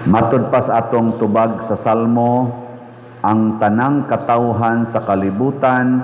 Matud pa sa atong tubag sa Salmo, ang tanang katawhan sa kalibutan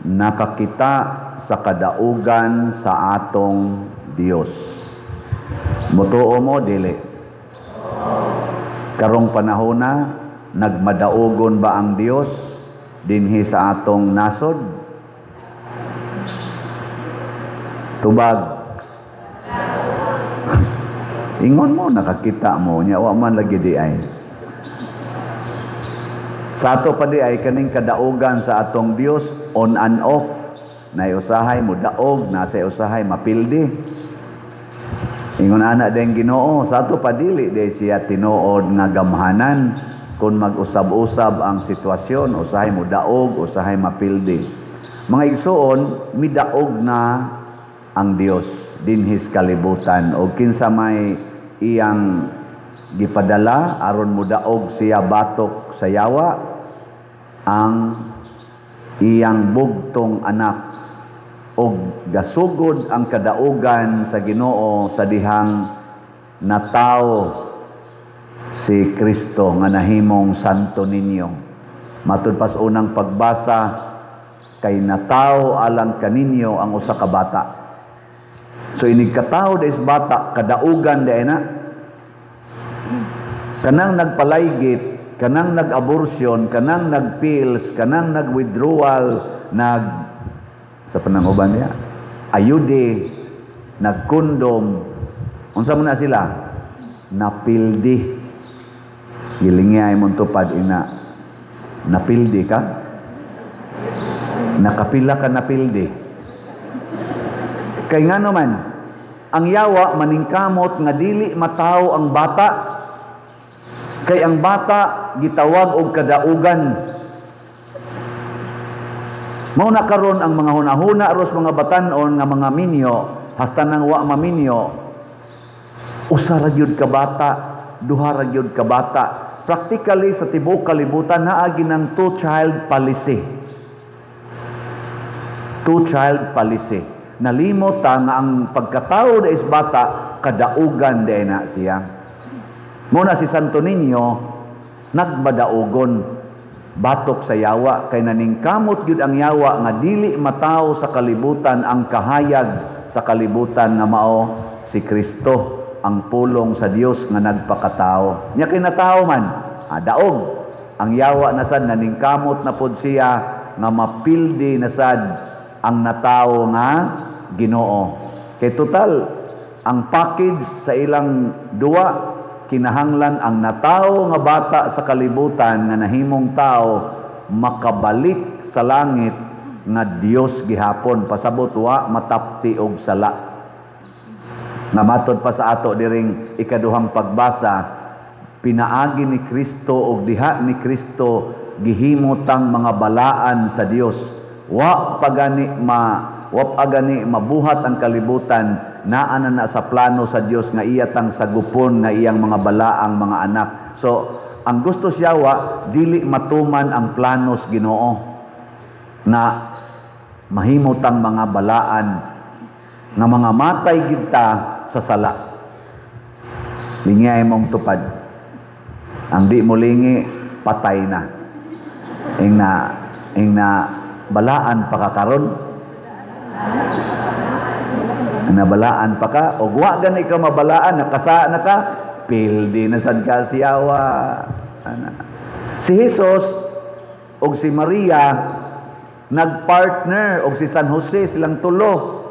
nakakita sa kadaugan sa atong Dios. Mutuo mo, dili? Karong panahona, nagmadaugon ba ang Dios dinhi sa atong nasod? Tubag. Ingon mo, nakakita mo, nya wa man lagi di ay. Sa ato pa di ay kaning kadaugan sa atong Dios, on and off. Nay usahay mo daog, nasa usahay mapildi. Ingon ana din Ginoo, sa ato pa dili di siya tinuod nga gamhanan kung mag-usab-usab ang sitwasyon, usahay mo daog, usahay mapildi. Mga igsuon, midaog na ang Dios dinhis kalibutan o kinsa may iyang gipadala aron modaog siya batok sa yawa, ang iyang bugtong anak, og gasugod ang kadaugan sa Ginoo sa dihang natawo si Kristo nga nahimong Santo Niño. Matud pa sa unang pagbasa, kay natawo alang kaninyo ang usa ka bata. So inig katawo des bata, kadaugan di na. Kanang nagpalaygit, kanang nag-abortion, kanang nag-pills, kanang nag-withdrawal, nag sa pananguban niya, ayude, nagkondom, unsa man na sila? Napildi. Gilingay mong tupad ina. Napildi ka? Nakapila ka napildi? Kay ngano man, ang yawa maningkamot nga dili matawo ang bata. Kay ang bata gitawag og kadaugan. Mao na karon ang mga hunahuna ros mga batan-on nga mga minyo, hasta nang wa maminyo, usa ra gyud ka bata, duha ra gyud ka bata. Practically sa tibuok kalibutan naa ginang two child policy. Two child policy. Nalimot ta nga ang pagkatao da is bata, kadaugan di na siya. Muna si Santo Niño nagbadaugon batok sa yawa kay naningkamot gyud ang yawa nga dili matawo sa kalibutan ang kahayag sa kalibutan nga mao si Kristo, ang pulong sa Dios nga nagpakatao. Nya kinatao man, daog ang yawa na sad, naningkamot na pod siya nga mapildi na sad ang natawo nga Ginoo. Kay total ang package sa ilang duwa, kinahanglan ang natawo nga bata sa kalibutan nga nahimong tao makabalik sa langit nga Dios gihapon, pasabot wa matapti og sala. Nga matod pa sa ato diring ikaduhang pagbasa, pinaagi ni Kristo og diha ni Kristo gihimotang mga balaan sa Dios. Wa pa gani mabuhat ang kalibutan, naa na na sa plano sa Dios nga iya tang sagupon nga iyang mga balaang mga anak. So ang gusto siya wa dili matuman ang planos Ginoo na mahimotang mga balaan nga mga matay kita sa sala. Lingi mong tupad. Ang di mo lingi, patay na. Ing na balaan pa ka karon. Nabalaan pa ka og wa gani ka mabalaan, nakasa na ka, pildi na sad ka siyawa. Ana. Si Jesus og si Maria nagpartner og si San Jose, silang tulo.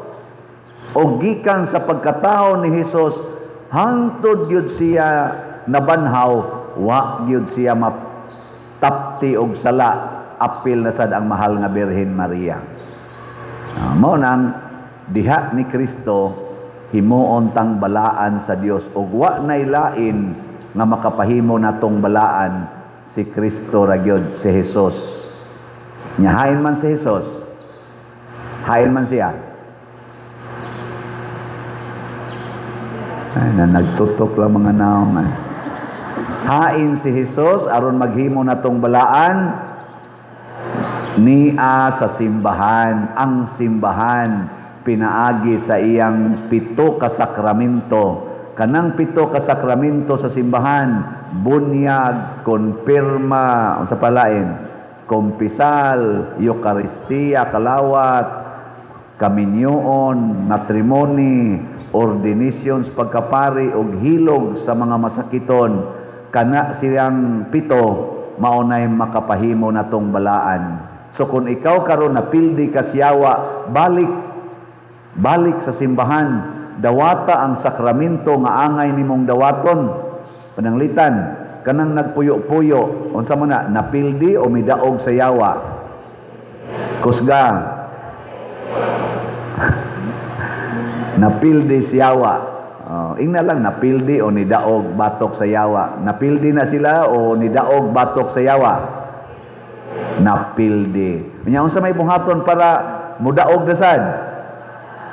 Og gikan sa pagkatao ni Jesus hangtod gyud siya nabanhaw, wa gyud siya matapti og sala, apil na sad ang mahal nga Birhen Maria. Mao nang diha ni Kristo himuon tang balaan sa Dios ug wa nay lain nga makapahimo natong balaan, si Kristo ra gyud, si Jesus. Nya hain man si Jesus? Hain man siya? Ay, na nagtutok lang mga naong. Ay. Hain si Jesus aron maghimo natong balaan? Nia sa simbahan, ang simbahan pinaagi sa iyang pito ka sakramento Kanang pito ka sakramento sa simbahan, bunyag, konpirma, unsa pa lain, kumpisal, Eucharistia, kalawat, kaminyoon, matrimony, ordinations, pagkapari ug hilog sa mga masakiton, kana siyang pito maunay makapahimo natong balaan. So kung ikaw karon napildi ka siyawa, balik, balik sa simbahan, dawata ang sakramento nga angay nimong dawaton. Pananglitan, kanang nagpuyo-puyo, unsa man na, napildi o midaog sa yawa? Kusga. Napildi siyawa. Oh, ingna lang, napildi o nidaog batok sa yawa. Napildi na sila o nidaog batok sa yawa? Napildi. Unya, unsa may buhaton para mudaog na sad?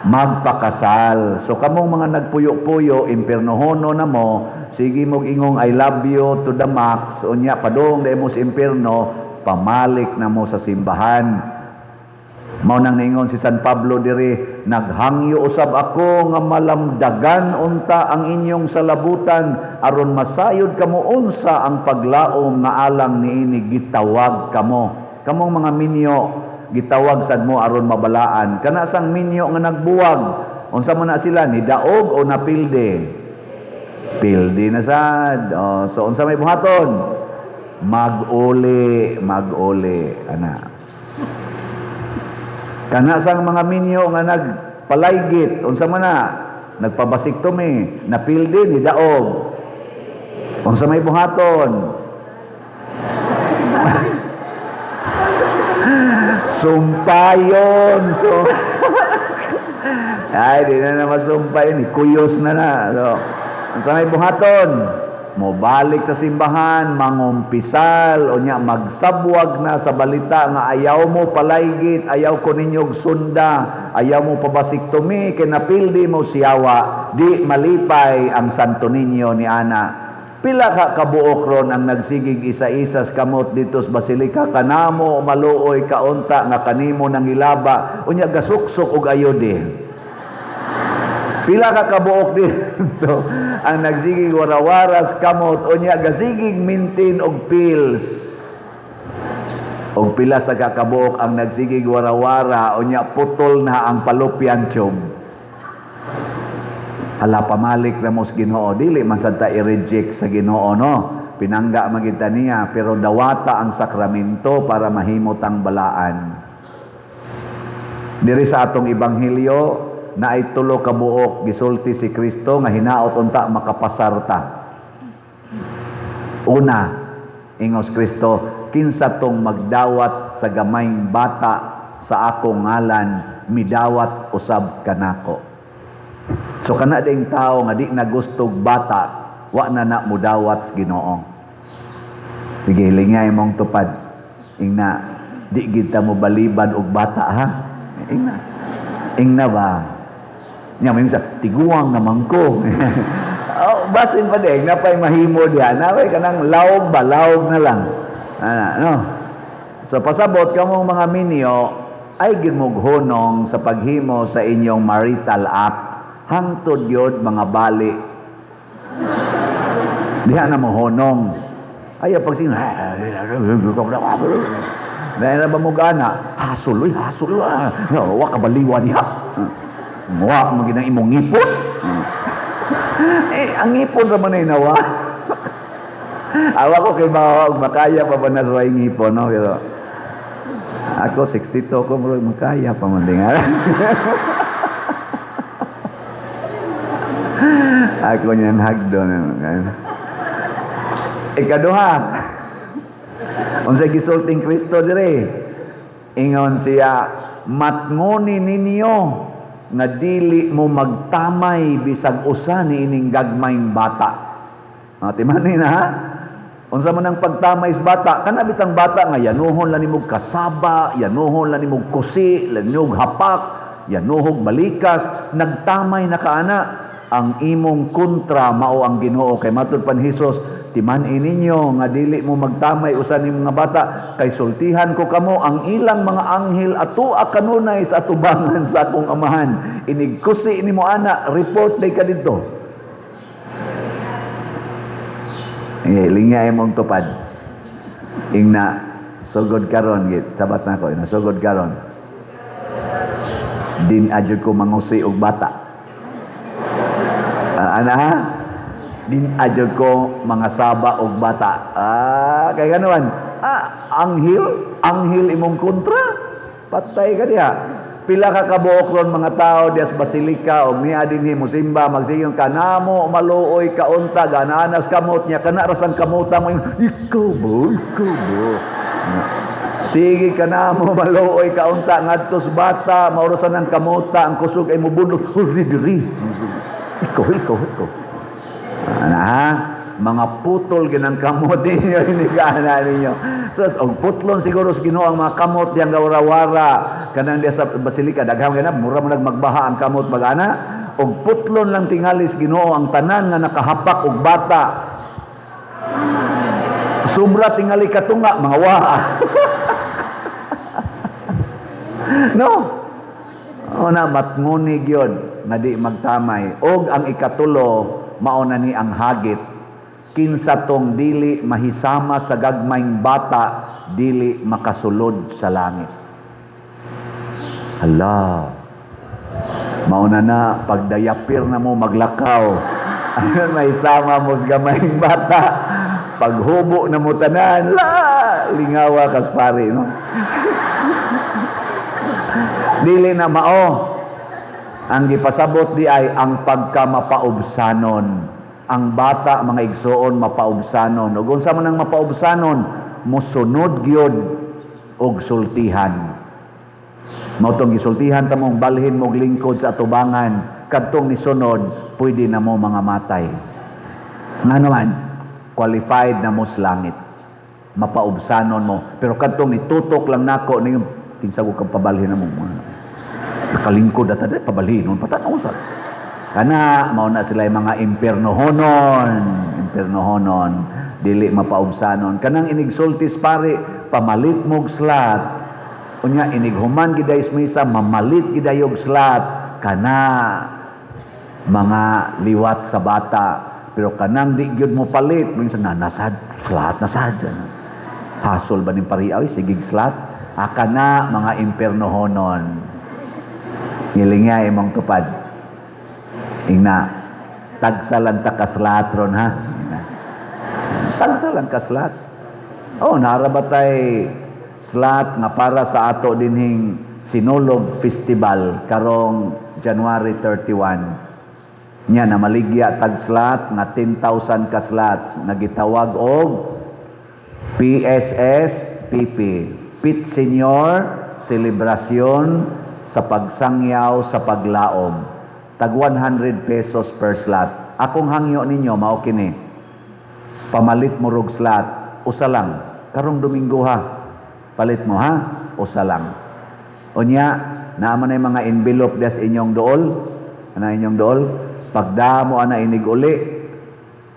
Magpakasal. So kamong mga nagpuyo-puyo, impernohono na mo, sige mog ingong "I love you to the max", unya padung dai mo sa impierno, pamalik na mo sa simbahan. Mao nang niingon si San Pablo diri, "Naghangyo usab ako nga malamdagan unta ang inyong salabutan aron masayod kamo unsa ang paglaom nga alang niini gitawag kamo." Kamong mga minyo, gitawag sad mo aron mabalaan. Kana sang minyo nga nagbuwag, unsa man na sila, nidaog o napilde? Pildi na sad. Oh, so unsa may buhaton? Mag-uli, mag-uli ana. Kana sang mga minyo nga nagpalaygit, unsa man na? Nagpabasiktomy, napildi, nidaog. Unsa may buhaton? Sumpayon. So, ay, di na na masumpay ni kuyos na na. So, unsa may buhaton? Mobalik sa simbahan, mangumpisal, o nya magsabwag na sa balita nga ayaw mo palaygit, ayaw ko ninyog sunda, ayaw mo pabasiktomi, kay napildi mo siyawa, di malipay ang Santo Niño ni Ana. Pila ka kabuok ron ang nagsigig isa-isas kamot dito sa basilika, kanamo maluoy kaunta nga kanimo nang ilaba, unya gasuksok og ayode. Pila ka kabuok dito ang nagsigig warawaras kamot, unya gasigig mintin og pills. Og pila sa kakabuok ang nagsigig warawara, unya putol na ang fallopian tube. Hala, pamalik na mo sa Ginoo, dili man sad ta i-reject sa Ginoo, no. Pinangga man kita niya, pero dawata ang sakramento para mahimot ang balaan. Diri sa atong ebanghelyo, naay tulo ka buok gisulti si Kristo nga hinaot unta makapasar ta. Una, ingos Kristo, "Kinsa tong magdawat sa gamayng bata sa akong ngalan, midawat usab kanako." So kana ding tao nga di na gustog bata, wa na na mudawat sa Ginoo. Sige, lingay mong tupad. Ingna, "Di gid ta mo balibad og bata, ha?" Ingna. Ingna ba? Nya may sa tiguang naman ko. Oh, basin pa din, napay mahimo diha. Napay kanang lawog ba, lawog na lang. Ana, no? So pasabot kamong mga minyo ay gimughunong sa paghimo sa inyong marital act hangtod yod mga bali. Diha na mo honong. Ay, pag sing dahil na ba mo gana, hasol, uy, hasol, ah. Wa ka baliwa diha. Wa mo ginang imong ngipon. Eh, ang ngipon sa manay nawa. Awa ko kay mga makaya pa ba na sa ngipon, no? Pero ako, 62 ko, bro, makaya pa man din. Ako niyan hagdo. Ikaduha, unsay gisulting Kristo dire? Ingon siya, "Matngoni ninyo nga dili mo magtamay bisag usa ni ining gagmayng bata." Ah, timani na ha? Unsa man ang pagtamay sa bata? Kana bitang bata nga yanuhon lang nimog kasaba, yanuhon lang nimog kusi, nimog hapak, yanuhog balikas, nagtamay na kaana. Ang imong kontra mao ang Ginoo, kay matud pan Hesus, "Timan-i ninyo nga dili mo magtamay usa ni mga bata, kay sultihan ko kamo, ang ilang mga anghel atua kanunay sa atubangan sa akong Amahan." Inig kusi nimo ana, report day ka didto. Eh, lingya imong tupad. Ingna, sugod karon git, sabat nako, ingna sugod karon. Din adyo ko mangusi og bata. Ah, ana ha? Din adyo ko mga saba og bata. Ah, kay ganuan. Ah, anghel, anghel imong kontra. Patay ka diha. Pila ka kabuok ron mga tao diya sa basilika og niya dinhi mosimba, magsigon ka namo maluoy kaunta gananas kamot niya kana rasang kamuta mo, ikaw ba, ikaw ba? Sige ka namo maluoy kaunta ngadto sa bata, maurosan ang kamuta, ang kusog ay mubunot, diri diri, ikaw, ikaw, ikaw. Ana ha, mga putol ginang kamot ninyo, ini kana ninyo. So, og putlon siguro sa Ginoo ang mga kamot diyang gawara-wara kanang diya sa basilika, daghan kay na mura mo nagmagbaha ang kamot magana. Og putlon lang tingali sa Ginoo ang tanan nga nakahapak og bata. Sobra tingali katunga mga waa. No? O na matnguni gyud nga di magtamay. Og ang ikatulo, mao na ni ang hagit. Kinsa tong dili mahisama sa gagmayng bata, dili makasulod sa langit. Hala. Mao na na pagdayapir na mo maglakaw. Ayon mahisama mo sa gamayng bata. Paghubo na mo tanan, la lingawa kas pari, no? Dili na mao. Ang gipasabot di ay ang pagkamapaubsanon. Ang bata, mga igsoon, mapaubsanon. Ug unsa man ang mapaubsanon? Mosunod gyud og sultihan. Mao tong gisultihan ta mong balhin mog lingkod sa atubangan, kadtong nisunod, pwede na mo mga matay. Nga naman, qualified na mo sa langit. Mapaubsanon mo. Pero kadtong nitutok lang nako ning kinsa ko kang pabalhin na mo. Nakalingkod at tada, pabalhin nun patanaw sa. Kana mao na sila yung mga impernohonon, impernohonon, dili mapaubsanon. Kanang inigsultis pare, pamalit mog slat. Unya inighuman giday sa misa, mamalit giday og slat. Kana mga liwat sa bata. Pero kanang di gyud mo palit, minsan na nasad, slat na sad. Hasol ba ning pari ay sigig slat? Aka na mga impernohonon. Ngilingya imong tupad. Ingna, tagsa lang ta kaslat ron ha. Ingna. Tagsa lang kaslat. Oh, naara ba tay slat nga para sa ato dinhing Sinulog Festival karong January 31. Nya na maligya tag slat nga 10,000 ka slots nga gitawag og PSSPP, Pit Senior Celebration sa pagsangyaw sa paglaom. Tag 100 pesos per slot. Akong hangyo ninyo mao kini. Pamalit mo rog slot, usa lang. Karong Domingo ha. Palit mo ha, usa lang. Unya, naa man ay mga envelope des inyong dool. Ana inyong dool. Pagdamo ana inig uli,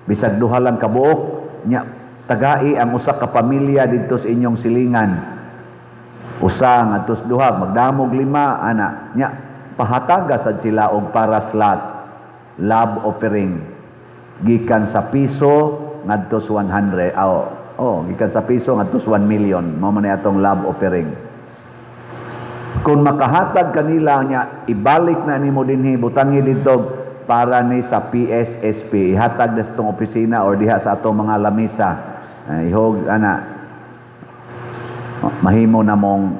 bisag duha lang kabuok, nya tagai ang usa ka pamilya didto sa inyong silingan. Usa ngadto sa duha, magdamog lima ana. Nya pahataga sad sila og para slot, love offering, gikan sa piso ngadto sa 100, oh, gikan sa piso ngadto sa 1 million, mao man atong love offering. Kung makahatag kanila nya ibalik na nimo dinhi, butangi didto para ni sa PSSP, ihatag na sa itong opisina or diha sa atong mga lamisa. Ihog ana, mahimo na mong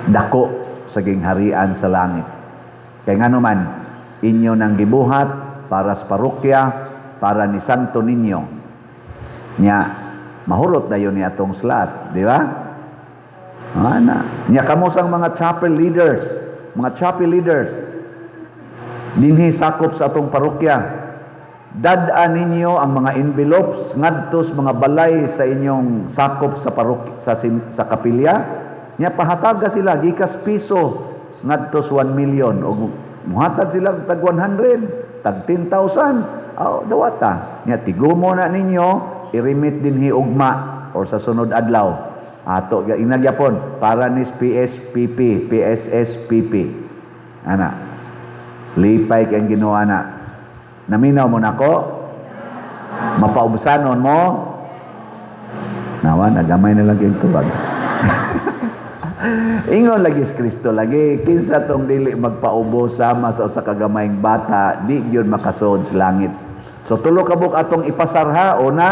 dako sa gingharian sa langit. Kay ngano man, inyo nang gibuhat para sa parokya, para ni Santo Niño. Nya mahurot dayon ni atong slot, di ba? Ana. Nya kamo sang mga chapel leaders, mga chapel leaders dinhi sakop sa atong parokya. Dad-a ninyo ang mga envelopes ngadto sa mga balay sa inyong sakop sa parokya, sa kapilya. Nya pahataga sila gikas piso ngadto sa 1 million og muhatag sila tag 100, tag 10,000. Aw, dawata. Nya tigumo na ninyo, i-remit dinhi ugma or sa sunod adlaw. Ato inagyapon para ni PSPP, PSSPP. Ana. Lipay kay ang Ginoo ana. Naminaw mo nako? Mapaubsanon mo? Nawa, nagamay na lang yung tubag. Ingon lagi si Kristo lagi, kinsa tong dili magpaubos sama sa usa ka gamayng bata, di gyud makasod sa langit. So tulo ka buok atong ipasar ha. Una,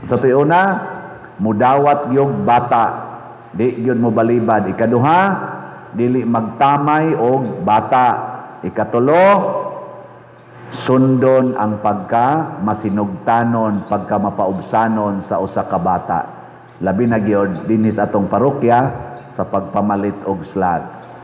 sa tuyo una, mudawat yung bata, di gyud mo balibad. Ikaduha, dili magtamay og bata. Ikatulo, sundon ang pagka masinugtanon, pagka mapaubsanon sa usa ka bata. Labi na gyud dinhi sa atong parokya sa pagpamalit og slots.